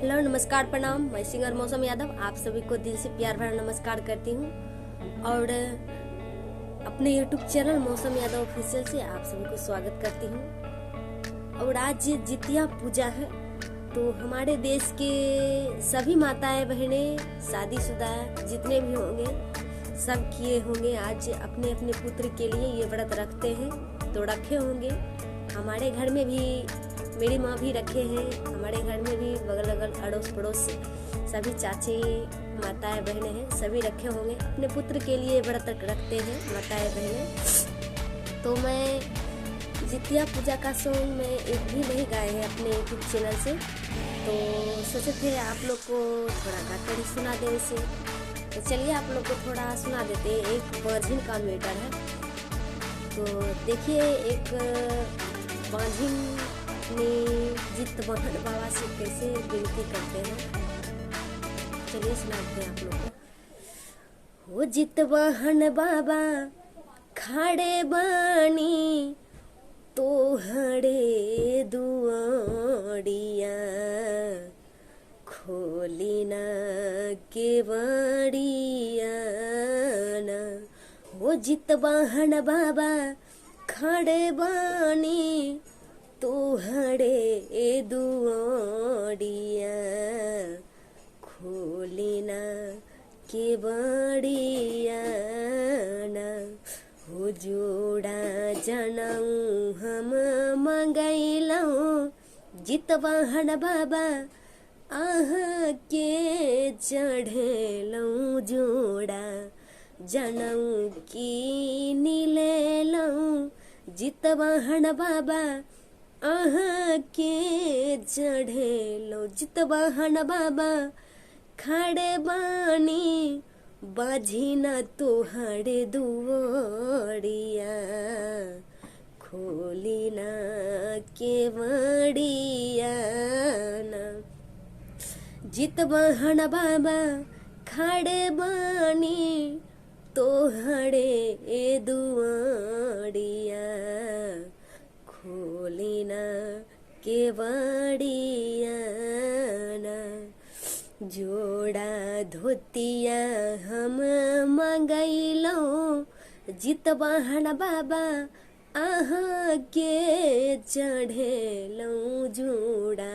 Hello नमस्कार प्रणाम। मैं सिंगर मौसम यादव आप सभी को दिल से प्यार भरा नमस्कार करती हूँ और अपने YouTube channel मौसम यादव ऑफिशियल से आप सभी को स्वागत करती हूँ। और आज जितिया पूजा है तो हमारे देश के सभी माताएं बहनें शादीशुदा जितने भी होंगे सब किए होंगे, आज अपने अपने पुत्र के लिए ये व्रत रखते हैं तो रखे होंगे। हमारे घर में भी मेरी माँ भी रखे हैं, हमारे घर में भी बगल अगल अड़ोस पड़ोस सभी चाची माताएं बहनें हैं, सभी रखे होंगे, अपने पुत्र के लिए व्रत रखते हैं माताएं बहनें। तो मैं जितिया पूजा का सॉन्ग मैं एक भी नहीं गाए हैं अपने यूट्यूब चैनल से, तो सोचे थे आप लोग को थोड़ा गाकर ही सुना दें इसे। तो चलिए आप लोग को थोड़ा सुना देते हैं। एक बांझिन का मैटर है, तो देखिए एक बांझिन अपने जितवाहन बाबा से कैसे विनती करते हैं, चलिए सुनाते हैं आप लोग को। हो जितवाहन बाबा खाड़े बानी तोहरे दुआरिया, खोली ना केवड़िया ना। हो जितवाहन बाबा खाड़े बानी तोहरे दुआरिया, खोली ना केवड़िया ना। हो जोड़ा जनऊ हम मंगैलऊँ जितवाहन बाबा आहाँ के चढ़ेलऊँ, जोड़ा जनऊ की लेलऊँ जितवाहन बाबा आहाँ के चढ़ेलऊँ। जितवाहन बाबा खड़े बानी बाझी न तोहरे दुआरिया, खोली ना केवड़िया ना। जितवाहन बाबा खड़े बानी तोहरे दुआरिया, खोली ना केवड़िया ना। जोड़ा धोतिया हम मंगैलऊँ जितवाहन बाबा आहाँ के चढ़ेलऊँ, जोड़ा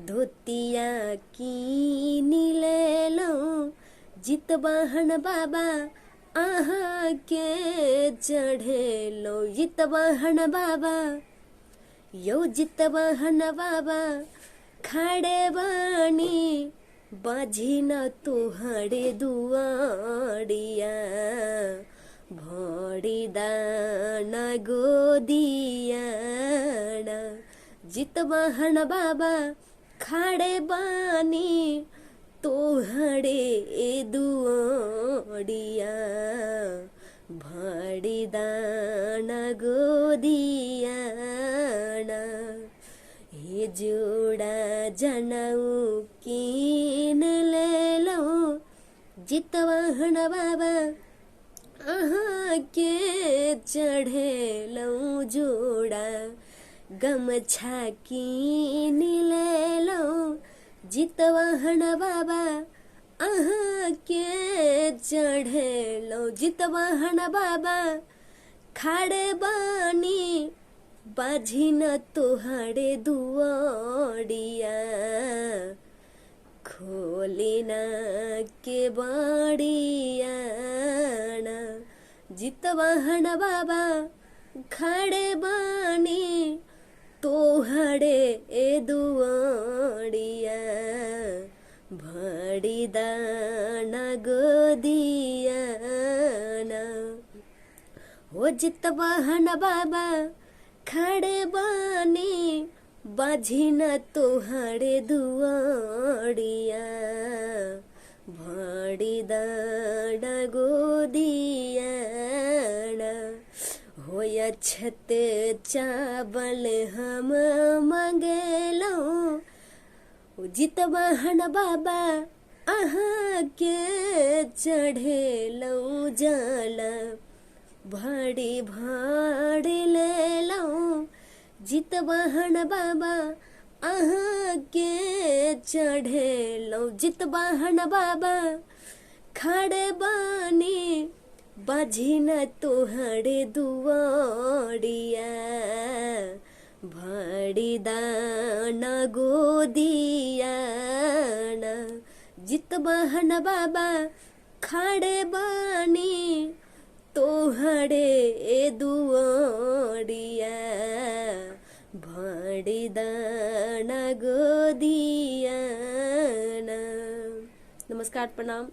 धोतिया कीन लेलऊँ जितवाहन बाबा आहाँ के चढ़ेलऊँ। जितवाहन बाबा यो जितवाहन बाबा खड़े बानी बाझी न तोहरे दुआरिया, भरी दाना गोदिया ना। जितवाहन बाबा खड़े बानी तोहरे दुआरिया, भरी दाना गोदिया ना। हे जोड़ा जनऊ कीन लेलऊँ जितवाहन बाबा आहाँ के चढ़ेलऊँ, जोड़ा गमछा कीन लेलऊँ जितवाहन बाबा आहाँ के चढ़ेलऊँ। जितवाहन बाबा खड़े बानी बाझी न तोहरे दुआरिया, खोली ना केवड़िया ना। जितवाहन बाबा खड़े बानी तोहरे दुआरिया, भरी दाना गोदिया ना। हो जितवाहन बाबा खड़े बानी बाझी न तोहरे दुआरिया, भरी दाना गोदिया ना। हो अक्षत चावल हम मंगेलऊँ जितवाहन बाबा आहाँ के चढ़ेलऊँ, जाला भारी भारी लेलऊँ जितवाहन बाबा अहाँ के चढ़ेलौ जितबाहन बाबा खड़े बानी बाझी न तोहरे दुआरिया भरी दाना गोदिया ना। जितबाहन बाबा खड़े बानी तोहरे दुआरिया भरी दाना गोदिया ना। नमस्कार, प्रणाम।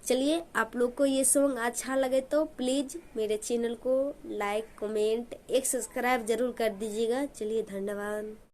चलिए, आप लोग को ये सॉन्ग अच्छा लगे तो प्लीज़ मेरे चैनल को लाइक, कमेंट, एक सब्सक्राइब जरूर कर दीजिएगा। चलिए, धन्यवाद।